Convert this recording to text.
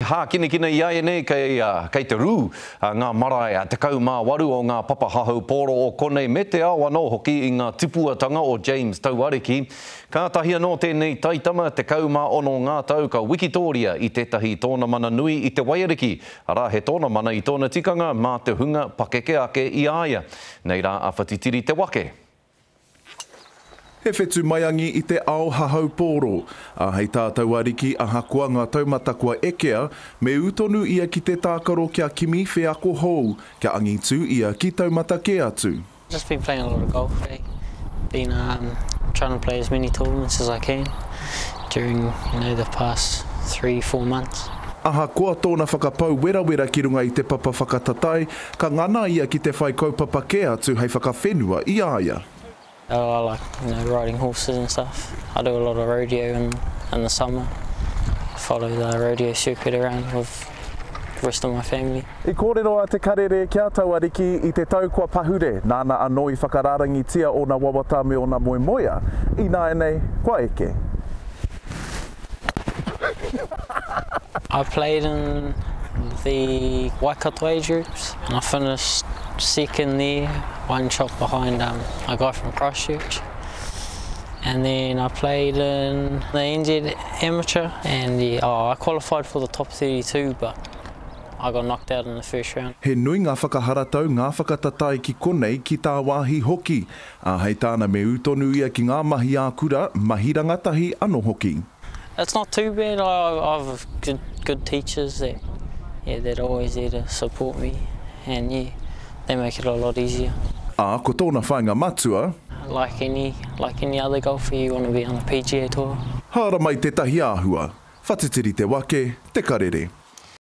Hākinakina iaianei kei, kei te rū ngā marae 18 o ngā papa hahau pōro o konei me te ao anō hoki i ngā tipuatanga o James Tauariki. Kātahi anō tēnei taitama 16 ngā tau ka wikitōria i tētahi tōnamana nui i te waiariki, arā he tōnamana i tōna tikanga mā te hunga pakeke ake i a ia. Nei rā a Whatitiri Te Wake. He whetu maiangi i te ao hahau pōro, ā, hei tā Tauariki ahakoa ngā taumata kua ekea, me ū tonu ia ki te tākaro kia kimi wheako hou, kia angitū ia ki taumata kē atu. Just been playing a lot of golf eh, been um trying to play as many tournaments as I can during you know the past 3, 4 months. Ahakoa tōna whakapau werawera ki runga i te papa whakatatae, ka ngana ia ki te whai kaupapa kē atu hei whakawhenua i a ia. I like you know riding horses and stuff, I do a lot of rodeo in in the summer, follow the rodeo circuit around with the rest of my family. I kōrero a Te Karere ki a Tauariki i te tau kua pahure, nāna anō i whakarārangitia ōna wawata me ōna moemoea, ināianei kua eke. I played in the Waikato age groups and I finished second there, one shot behind um, a guy from Christchurch. And then I played in the NZ Amateur and the, oh, I qualified for the top 32 but I got knocked out in the first round. He nui ngā whakaharatau, ngā whakatatae ki konei, ki tāwāhi hoki. Ā, hei tāna me ū tonu ia ki ngā mahi ā-kura, mahi rangatahi anō hoki. It's not too bad, I I've good good teachers that yeah that are always there to support me and yeah they make it a lot easier. Ā, ko tōna whāinga matua. Like any like any other golfer you want to be on the PGA tour. Haramai tētahi āhua. Whatitiri te wake, te karere.